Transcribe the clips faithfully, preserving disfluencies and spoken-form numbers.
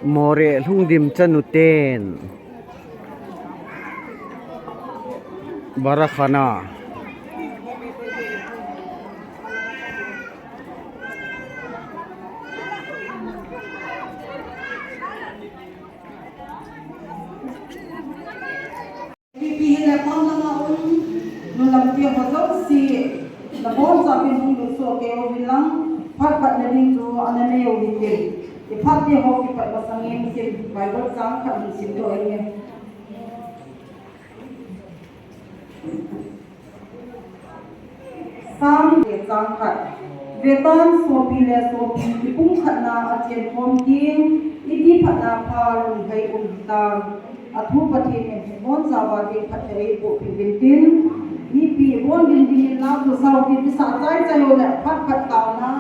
Moreh Lhungdim chanu ten Barakhana. Ipi hile pon langa um, nu lampi ho jouse, nabonchauvin hung lutsoh kei uvin lang, phat patna ding chu ana nei u hitin. Iphat te ho kipat masangin kin Bible chang khat hin simdoh inge. Psalm le chang khat. Vetan sopi le sopi kipumkhatna a chenkhom ding, iti phatna pha lunghei um hitam. Athu Pathen in ibonchauva ding phatthei eiboh peh uvin tin, mipi ibon ding dingin lam thu sao tin kisa chai chai ho le phat phat taona.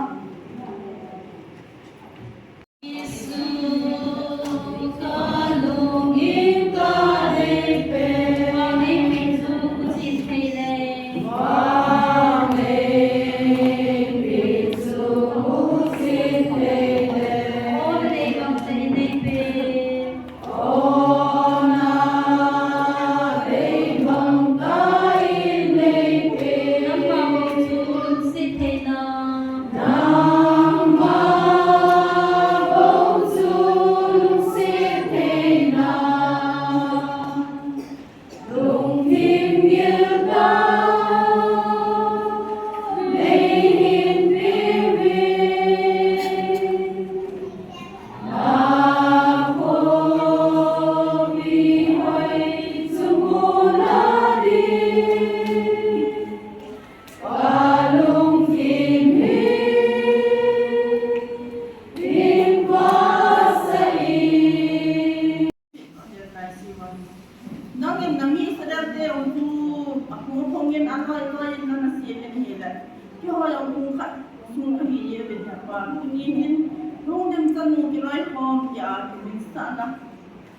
Nangin nami Israel te hung chu aphung phungin aloi loiyin nana semin ahile, keiho jong phung khat sung kahi jeh uvin Hepa, tuni hin Lhungdim chanu kiloikhom tia kiminsahna,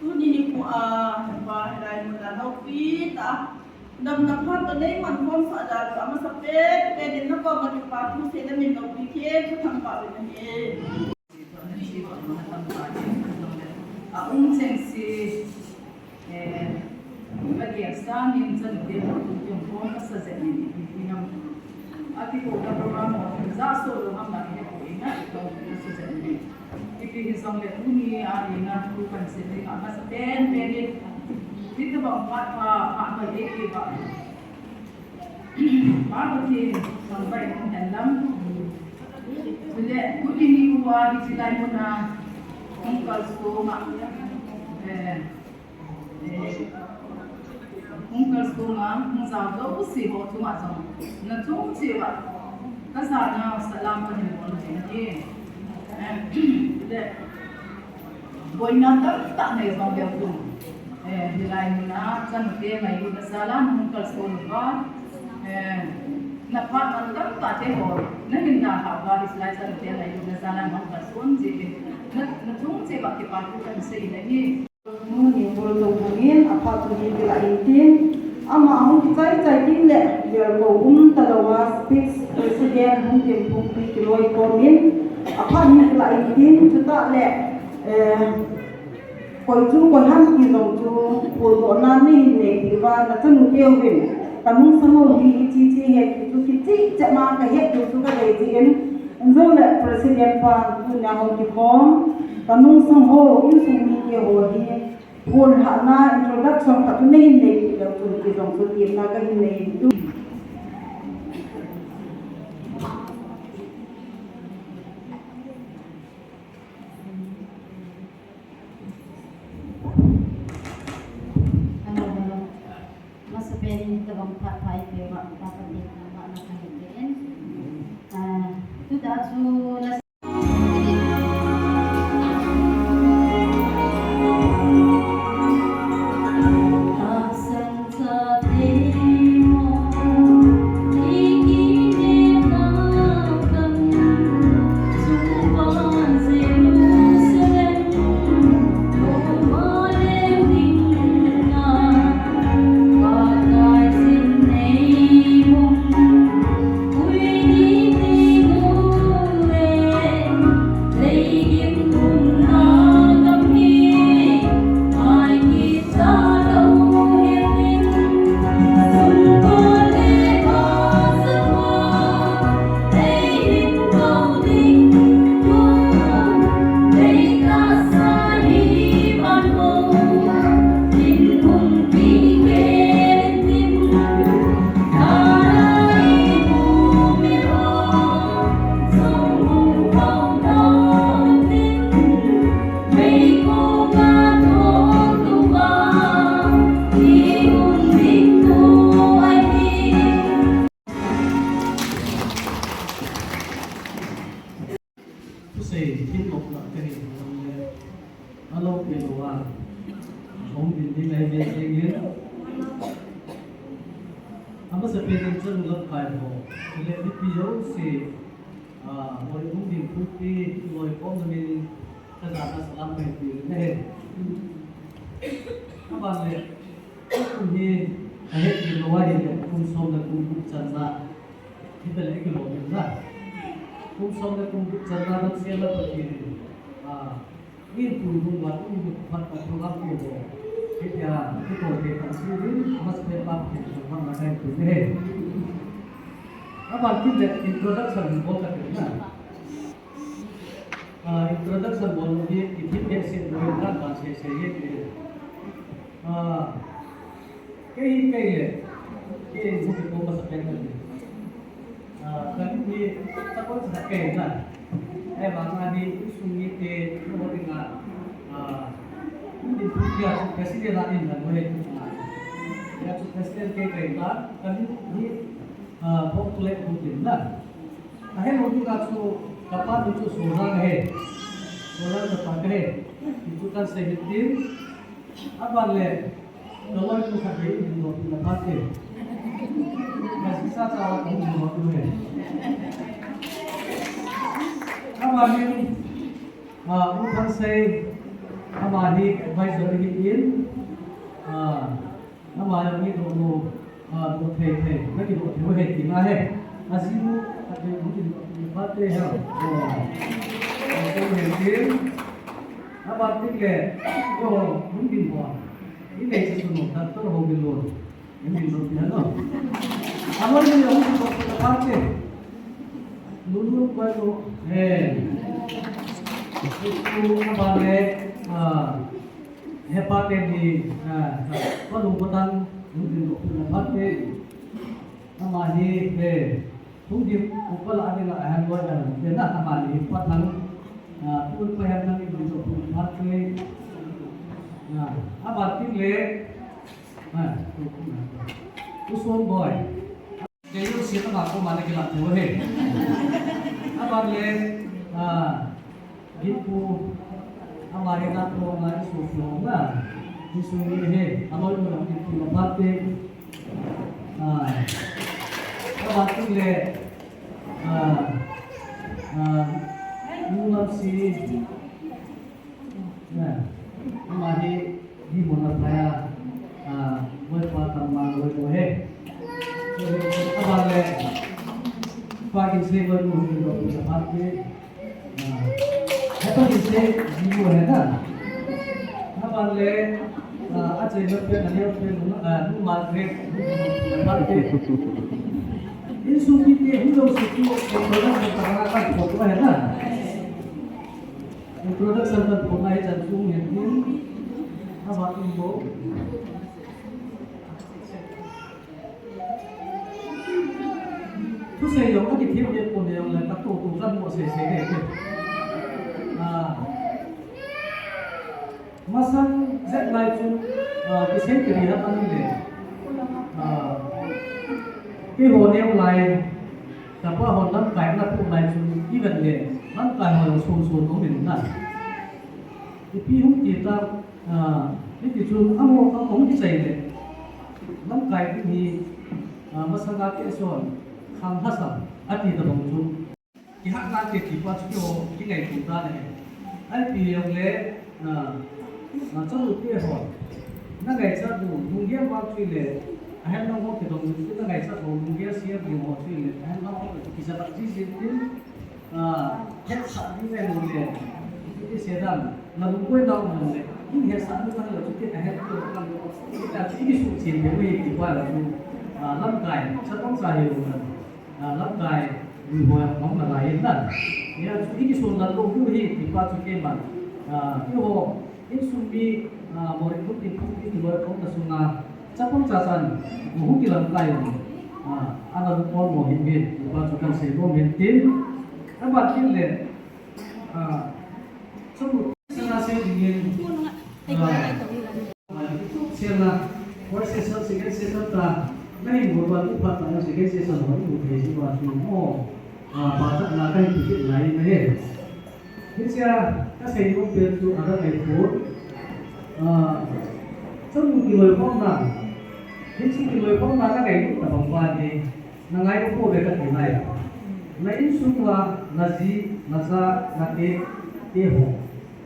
tuni nikho a Hepa, hilai muna loupi tah a damna phat toh neiman khomsah jal u amasapen pen in nakoma kipa thu seina min loupi kei kathangvah uvin ahi. A um chengse, eh, ka gel sangin chanu te ho thu kikhom kasa jeh in ipi ti ham. Akikouta program ho thu ja so lou ham lang ihepoh in a, ikhom kasa jeh in. Ipi hijongle tuni a dinga thu kahin sim ding amasapen pen in, hitobang phat pha, phat noi eipeh uva Pa Pathen thangvah in umhen lang. Chule tuni nikho a hiche lai muna hung kalsong a, eh, eh, hung kalsong a hung jao jouse ho chunga jong nachung cheh uva kajana salam kahin bol jing e. Eh, chule boina tamtah nei jong leu chun, eh, hilai muna chanu te ngailutna jal a nahung kalson uva, eh, naphat man tamtah te ho nahin dalhah uva, hilai chanu te ngailutna jal a nahung kalson jeh in, na, nachung cheh uva kipa thu kahin sei in ahi. Nu Ningbol Touthang in aphat chu hin kilah in tin, ama ahung kichai chai tin le, lelkou umtalou a, speech president Lhungdim Phungpi kiloikhom in, aphat hin kilah in tin, chutah le, eh, Koi chu koi ham ti jong chu, puldohna neihin neipeh uva, nachanu teuvin kanung sangho hi hiche hiche ahi ti chu kicheh cheh ma kahet diu chu kadei jeh in, injo le president pan tunia hung kikhom kanung sangho insung mite ho hi phonlhahna introduction khat chu neihin neipeh leu chun ti jong chu temna kahin nei in tu. Thusei, thil lop lah ka hi, alo pe lo a, hung din ding ahi ve jeng in. Amasa pen in chun lamkai ho, chule mipi jouse, ah, hoi hung ding thupi, loi kom na min, ka ja ka salam ka hi ti le he. Aban le, Tukum hi, ka het ding lou ahile, kum som le kum gup channa. Hita le kilom in na. Kum som le kum gup channa dam sel a Pathen in, ah, min tu dung wa tu ni phat ka program ki ho. Hitia, ki to te kan si din, mas pe pa ke kan na kai tu ne. Aban kin le introduction bol ka te na. Ah, introduction bol ni ki thip he se lo ka ban se se ye. Ah, Kei, kei le, kei in hung kiko masa pen kati. Ah, kani ni, takon sa kei na. Eh, vang a ni, insung mite, no ho dinga, ah, ni tu kia, president a in na, no he tu na. Ya tu president kei kei na, kani ni, ah, pok tu le tu din na. Ahe lo dinga tu, kapa tu tu so na he. So na kapa he. Itu kan sehitin, Aban le, ka loi tu khat hi, in lo tu na phat e. Ka sisa cha wa tu in lo tu he. Aban le, ah, U Thangsei, aban le, advisor hi in, ah, aban le, ni lo lo, Ah, doh thei thei, na kidoh thei u ahi tina ahi. Ajiu, ajiu, hung kidoh thei phat te ha. Oh. Oh, so hei tin. Aban tin le, oh, hung kidoh. Inei se sunu, doctor ho kidoh. Hung kidoh thei no. Aban le, hung kidoh thei phat te. Lulu koi ko. Hei. Itu aban le, ah, Hepa te ni, ah, pa lung pa tang, hung din ko na phat te. Ama hi, eh, hung din ko pa la ni la han wa na, te na ama ni pa tang, ah, pu pa han tang ni ko na phat te. Ah, ama tin le, ah, tu son boy. Kei jouse ama koma na kilah thei u ahi. Aban le, ah, Gitpu, ama hi na ko nga isu pu na, isu ni he, aloi mo Gitpu na phat te, ah, aban tin le, ah, ah, nu lam si, Na, ama hi, hi mo na phaya, ah, voi pa tam ma voi mo he. So, aban le, pa kin se voi mo hin lo na phat te. Ah, he pa kin se ji mo he na. Aban le, ah, a che na pe na le pe na, ah, nu ma tre, na phat te. Insung mite hu lo se tu, ko na ta na ka ko he na. Introduction kan puna hi chan chung hin tin, ava in bo. Thusei jong ka kithim le pon jong le ka tu tu kan mo sei sei le. Ah. Masang jep lai chu, ah, kisei kiri ha kan le. Ah. Keiho neo lai. Chapa hon lamkai ana pu lai chu i vet le, lamkai hon sun sun um in na. Ipi hung ti ta, ah, hiti chu amo ka hung kisei le. Lamkai hi, ah, masanga kei son, khang lhasam, ati tabang chu. Kihat nante ti pa chu keiho, kingaito ta le. Ipi jong le, ah, ah, chanu te ho. Na ngaichat u, lunggel vang chu le, ahem nang ho kidong u chu na ngaichat u, lunggel siam ding ho chu le, ahem nang ho kisa tak ji ji tin, ah, hetsah ding le ho le, ti se dan, na lunggel nang ho le, in hetsah ding nang le, chu te ka het tu kan le, ta chu i su chin le, ui, ti pa la chu, ah, lamkai, sa tong sa hi lo na. Ah, lamkai, lui hoi hong na lai in na. Nia chu i kisun lal lou diu hi, ti pa chu keiman. Ah, keiho, insung mi, ah, Moreh Khulti Khulti kiloi khom na sunga, chapang chachan, gu hu kilamkai un. Ah, ana lu pon mo hin min, ti pa chu kan sei nom hin tin. Aban tin le, ah, chapang chachan sei ding in, ah, Sela, first session, second session ta, na hin bol ba tu phat ta, second session ho, tu thei si ba tu mo, ah, pa ta na ka hin tu lai na he. Hichea, ka sei nom pen chu, a da kai ko. Ah, chanu kiloi khom na. Hichu kiloi khom na, ka kai ta bang ba ni. Na ngai ko ve ka ti nai. Na insung a, na ji, na cha, na te, te ho.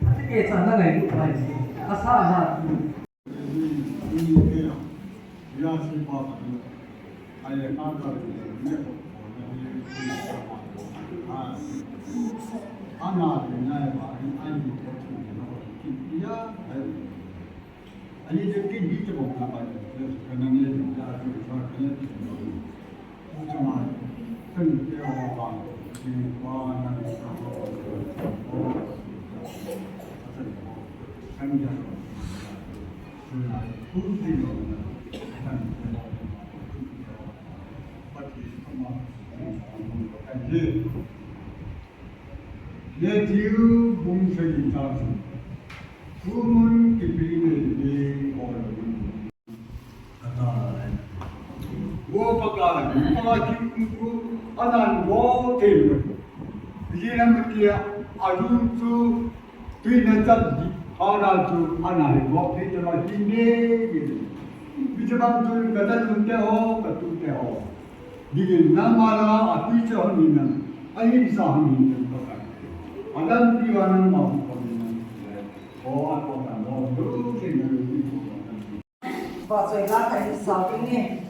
Phat te cha na ngai ko pai. Asa na tu. Matthew bung sagi chang sagi. Thumun kipe nei ding bol un. Kata lai. Wo Pakai, Pakai thingku, anan wo thei. Ijeh inem itile, ajung chu, tuina chat di, ara chu, ana hi wo thei tala hi ne, ne. Ijeh bang chu, kata chun te ho, katu te ho. Digin nangma la, atui che ho ni nang, ahin sa ho ni nang Pakai. Adam pi wa nangma hu ko ni nang. Ho a ko ta mo, do se na lu ni ko. Vahchoina kahin sa ding e.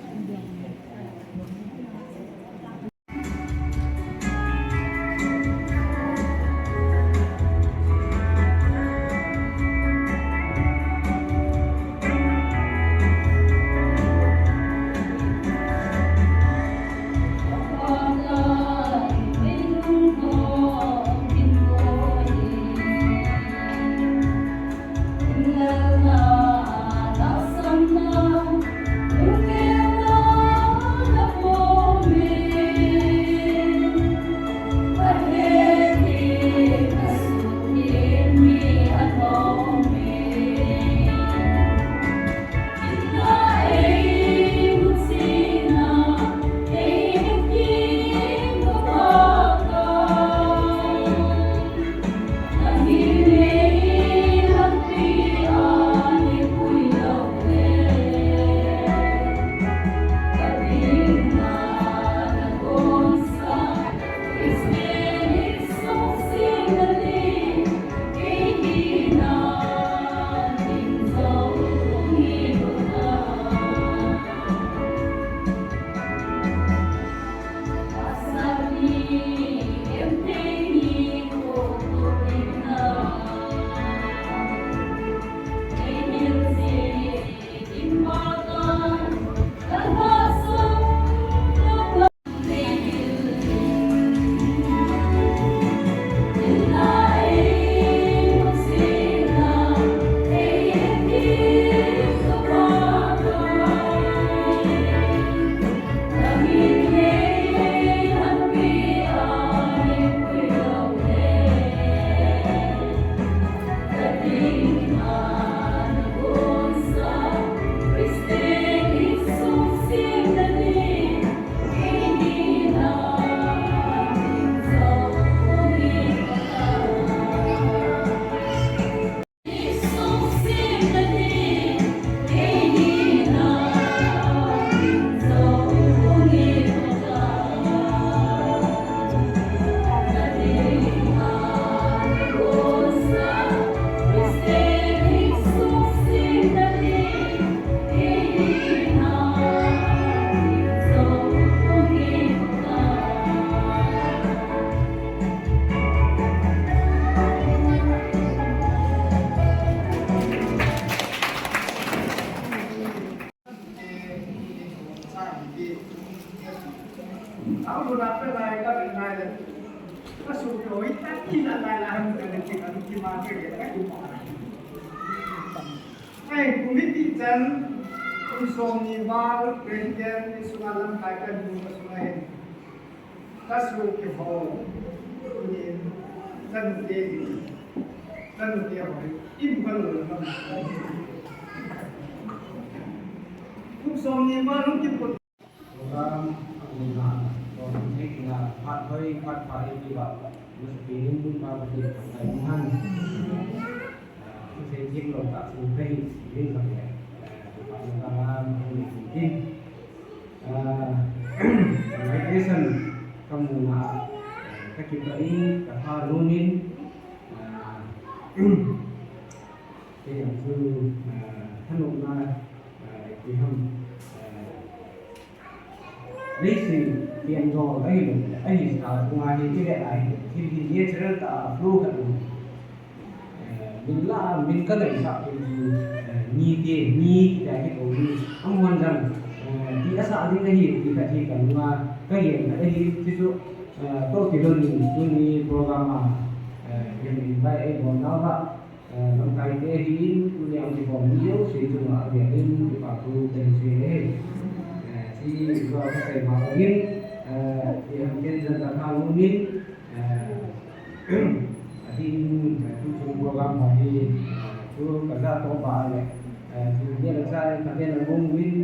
Ka su to i ta ki la la la ham ka le ti ka ki ma ke le ka ki ma. Ai, committee chan, kum som ni val, president, ni sunga lamkai ka nu ka sunga hin. Ka su ki ho, ni, chan te ni, chan te ho, im ka lo la ka. Kum som ni val, ki put. Program a umna, program a umna, phat hoi, phat pha hi ti ba, masapen in mun pa Pathen thangvah in um hen. Ah, thusei themlou tah chu kahi, ring khat le, eh, pa mun pa ma, ma hung ni kum tin. Ah, invitation ka muna, eh, ka kipah in, ka thanom in, ah, kei jong chu, ah, thanopna, ah, ipi ham, ah, Leiset pian jong ahilou, ahisa chunga hi i vet a hi, thil hi natural tah a flow khat um. Eh, min la, min ka ngaisah pen chu, eh, mi te, mi ti a hi ko hi, amun jong, eh, ti asah ding ahi, ti khat hi ka nunga ka gen khat ahi, ti chu, eh, toh kilhon in tuni program a, eh, invite ei bol nau va. Eh, lamkai te ahin, tuni a hung kikhom mi jouse chunga avel in kipa thu kahin sei e. Eh, hiche ka sei ma bangin, eh, ipi ham ken jong ka thanom in, eh, adin, eh, tuchung program ho hi, eh, thu ka ja toh pa le, eh, thu neh le chah ka ven a gong uvin,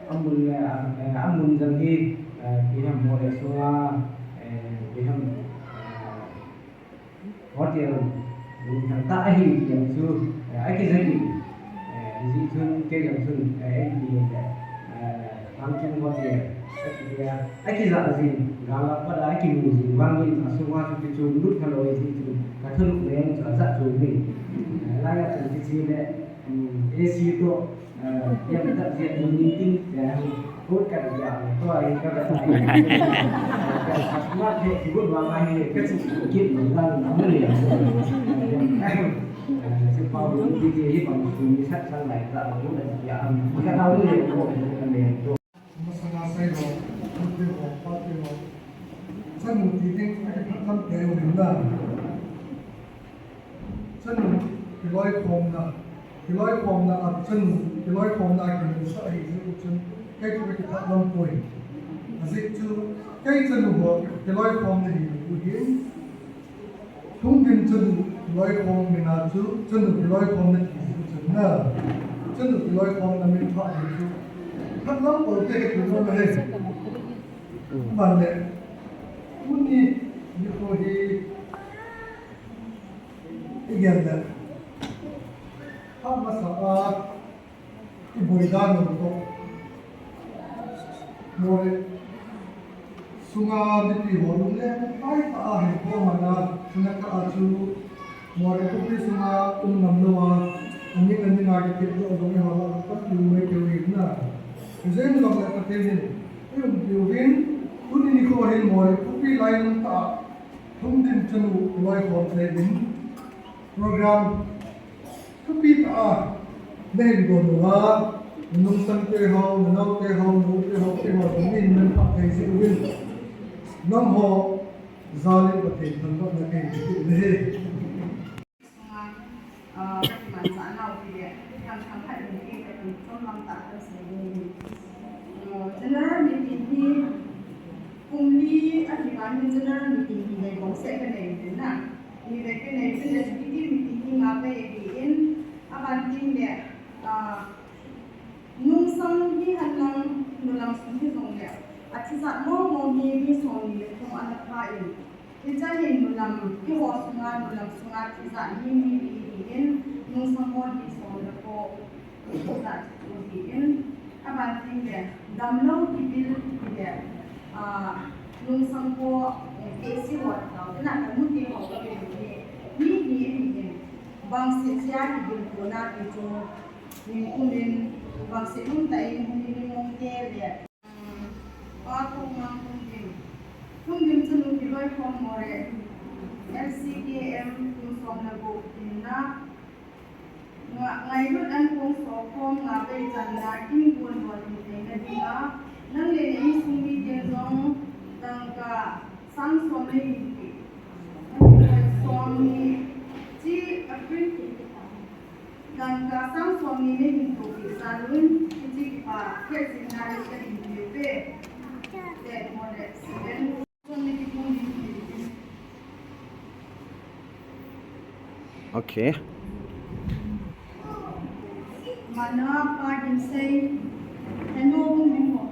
amun le, eh, amun jong hi, eh, ipi ham mol le sunga, eh, ipi ham, eh, Hotel, um, thangtah ahi ti jong chu, eh, akijah in, eh, hijeh chun kei jong chun, eh, eiti le, eh, Thangchung Hotel, akiti a, akijah jin, gal a pat a akimu jing vangin, asunga chu kichom lut khalou hijeh chun, ka thunung leng chu ajah chom in, eh, laiya chun kiche le, um, A C toh, Eh, em ta jia ni ni tin, eh, kot ka dia, to ai ka ka ta. Smart he, ki gun wa ma he, ka chi ki na na na mu le. Eh, si pa bu ni ki hi bang su ni sat sang lai ta bu na dia, ka ta mu le ko na le to. Masanga sai lo, ante ho, pate ho. Chanu ti ding, ati phat lam te u hin na. Chanu kiloikhomna, kiloikhomna a chanu, kiloikhomna a kimusah ahi jeh u chun, kei chu ka kiphat lam poi. Ajeh chu, kei chanu ho kiloikhomna hi u hin. Thumdim chanu kiloikhom mina chu, chanu kiloikhomna ti jeh u chun na. Chanu kiloikhomna min phat hi chu. Phat lam poi te ka chu no he. Ban le. Tuni, nikho hi. I gel le. Phat masa a, i boi dan u toh. Moreh sunga mipi ho lunglen tah a hin ko mana, chuna ka a chu Moreh khopi sunga um ngam lou a, aning aning a kithep lou jong i ho la, ka tiu mai keu hin na. Jen jong le Pathen in, i um tiu hin, tuni nikho hin Moreh khopi lai lam tah a, Thumdim chanu loikhom te in, program thupi tah a, nei don uva, nungsang te ho, nunau te ho, nu te ho, te ho, min min pha thei jeh uvin. Nangho, jal in Pathen thangvahna kahin pe uve. Sunga, ah, ka kimanchah nau ti le, thang thang khat in ti ka kin chom lam tah ka sei ni. Ah, general meeting hi, kum li a hi vang hin general meeting hi nei bong seh ka nei ni na. Ni le ka nei, ka executive meeting hi nga ka ye ki in, a ban ting le, ah, Nungsang hi henlang nulam sung hi jong le, athijat mong mong hi mi som ni le thum ana pha in, hiche hin nulam, eiho sunga nulam sunga thijat hi mi li hi in, nungsang ho hi som le ko thijat chu hi in, aban ting le, damlou kibil hi le, ah, nungsang ho, eh, K C ho tao, tena ka mu ti ho ka bil hi, mi hi hi in, bangsi chia hi bil ko na ti chu, Min kumin, vangset um tah in, min mong te le, um, Pa Thongmang Thongdim. Thongdim chanu kiloikhom Moreh, L C K M kum som le gup dinna, nga-, ngailut an kong sokhom nga bei channa, kin gon lon in theina dinga, nang le na insung mite jong, tangka, sang som le hin ti. Somni, chi April. Dangka sang somni nei hin toh peh sah un, hiche kipa, kei jin na le ka hin peh peh. Te mo le, seven. Somni ki pung ni. Okay. Mana pa din sei. Hello, mo.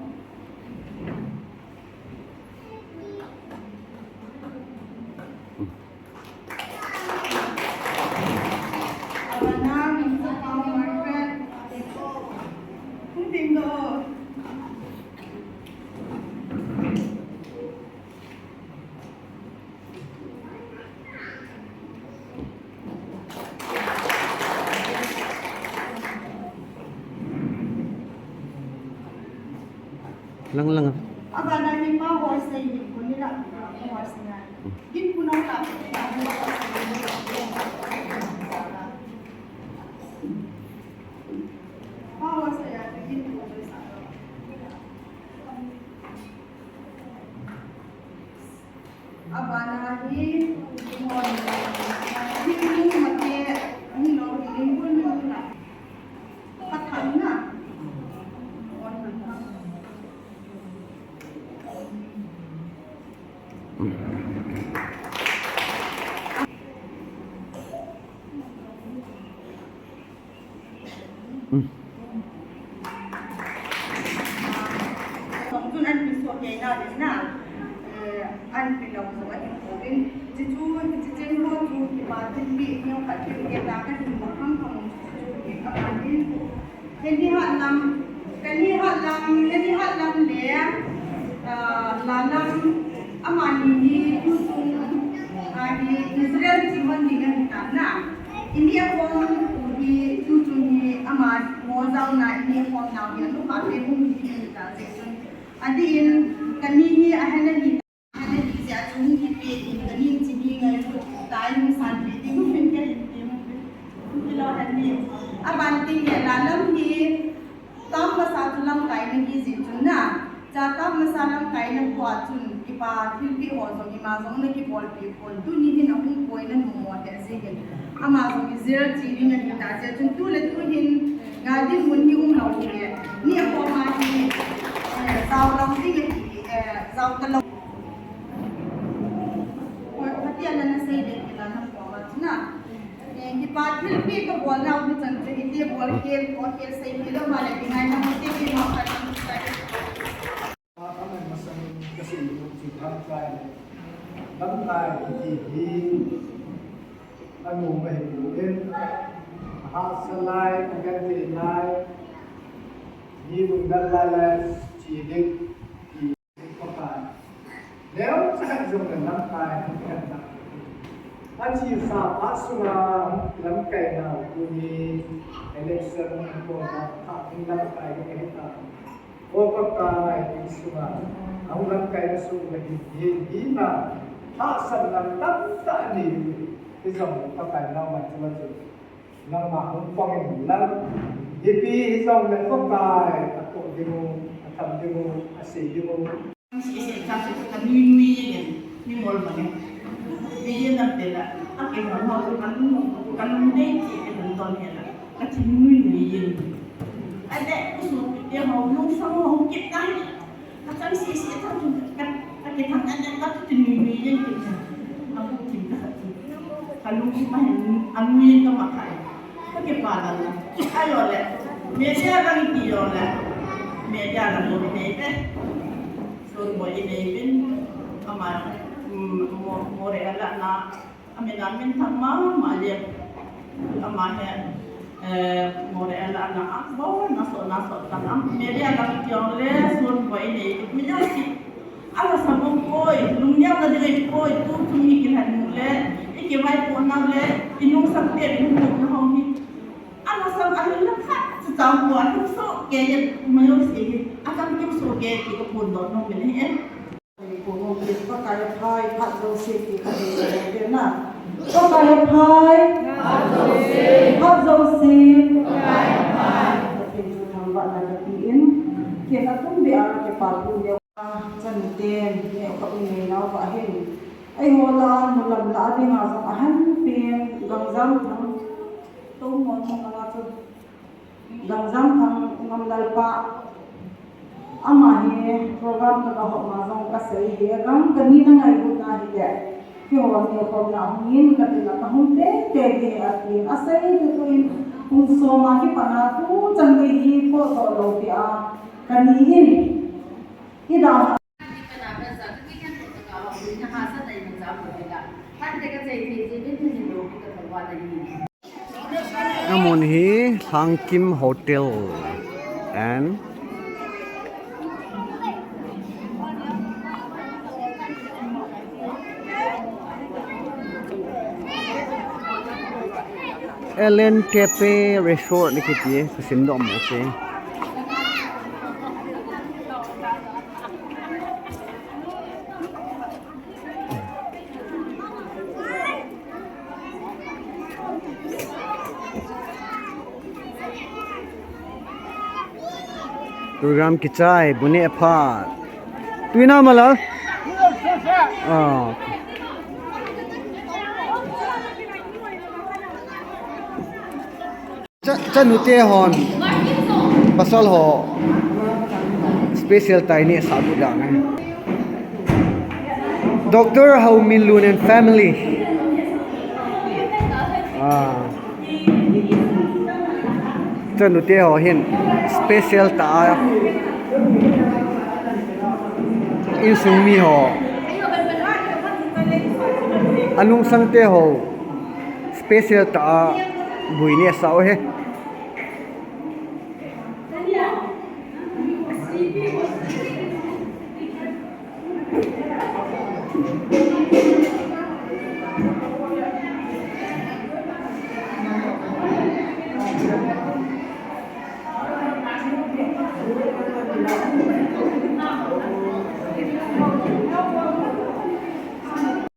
Lang lang. Abana ni pa ho sei ni ko ni la ko ho sei na. Din ko na ta. Pa ho sei ya din ko sa. Abana hi, hi, hi, hi, hi, hi, hi, hi, hi, Song chun an pi so kei na din na. Eh, an pi lo so an pi so din. Chi chu, chi chen ho chu kipa thilpeh neo khat thilpeh na ka hin mo kham kham chu chu ki ka pa din. Heni ha lam, heni ha lam, heni ha lam le, ah, la lam, amani hi tuchung, ah, hi Israel chi hon ding ahi ta na. Ini a khom hi tuchung hi ama mo jao na ini a khom nau hi anu kha pe hung hi hi ta jeh chun. Adin kani hi ahen ahi ta, ahen ahi jeh a chu hung kipe in kani chi hi ngai chu ta in hung san pe ding hin ka hin ti hung pe. Hung kilo hen ni. Aban ting le la lam hi Tam masa chu lamkai na hi jeh chun na. Cha tam masa lamkai na pua chun kipa thilpeh ho jong ima jong na kibolpeh pon. Tuni hin ahung poi na nom mo te jeh hin. Ama jong Israel chi ding ahi ta jeh chun tu le tu hin nga dinmun hi um lou hi. Ni a koma hi, eh, jao lou ding ahi, eh, jao ta lou. Kati a na na sei le kila na koma chu na. Eh, kipa thilpeh ka bol nau hi chan chu, hiti bol khel, bol khel sei hilou ma le, dingai na hiti ti ma ka chan chu. Aman masang ka sei lu chi lamkai. Lamkai kiti hi anu ma hi lu in. Hahsa lai, agante lai. Ni lungdal lai lai chi ding. Pakai. Neocha khat jong le lamkai hung khen ta. Achesa phat sunga lamkai nau tuni election kona phat hung lamkai ding ahi ta. O Pakai, ti sunga ahung lamkai na sunga hin hin hin na hahsatna tamtah anei u. Hijong Pakai nangma chu chu. Nangma hung pang in lang. Ipi hijong le Pakai, atoh ding u, atham ding u, asei ding u. Sese cha chu ka nui nui jeng in, mi ngol bang in. Nui jeng lam te la, akihou ho chu ka lung, ka lung dei ti ka lung ton he la, ka thi nui nui jeng. Ade, ku su te ho, lung sang ho, kit tai. Ka chang sese cha chu ka, ka kithang ade, ka thi nui nui jeng kit cha. Ka bu kim ka thi. Ka lung ki pa hin, anui ka ma kai. Ka kipa la. Ajo le, media lang ti jo le, media lang mo nei te. Sur mo i nei pin, ama, mm, mo, mo re ala na, ami na min thang ma, ma je, ama he, eh, mo re ala na, a, bo, na so, na so, ta, am, media lang ti jo le, sur mo i nei, mi jo si, ala sa mo koi, lung ya na de koi, tu, tu mi ki han le, i ki vai po na le, i nung sa te, i nung na ho mi. Ana sang ahin la khat, chu chang pua, lungso ke ye, mayo se ye, atam kim so ke, ti ka pun do no mene he. Ko no ke Pakai phai, phat jouse ti ka he ke na. Pakai phai, phat jouse, Pakai phai. Ka tin chu thangvahna ka ti in, ke na tum be a ke pa tu le. Chan ten, ne ka u nei nau ka hin. Eiho la, nu lam la, ding a jong Ahan pen Gangjamthang, Toumon hung langa chu Gangjamthang Ngamlalpa, ama hi program ka ga hop ma jong ka sei hi, agang ka ni na ngailutna hi le, keiho ni khom na hung in ka ti na ka hung te te hi a tin a sei tu tu in hung soma hi pana tu chan ni hi po to lo ti a ka ni in. Ida Amun hi Lhangkim Hotel and Ellen Tepe Resort ni kiti, kasim doh mo se. Program kichai, bu neh phat. Tui na mala? Ah. Cha, chanu te hon, pasal ho, special tai neh sa bu dang. Doctor Hau Min Lun and family. Ah. Chanu te ho hin special ta a. Insung mi ho. Anung sang te ho. Special ta a. Bu neh sa u he.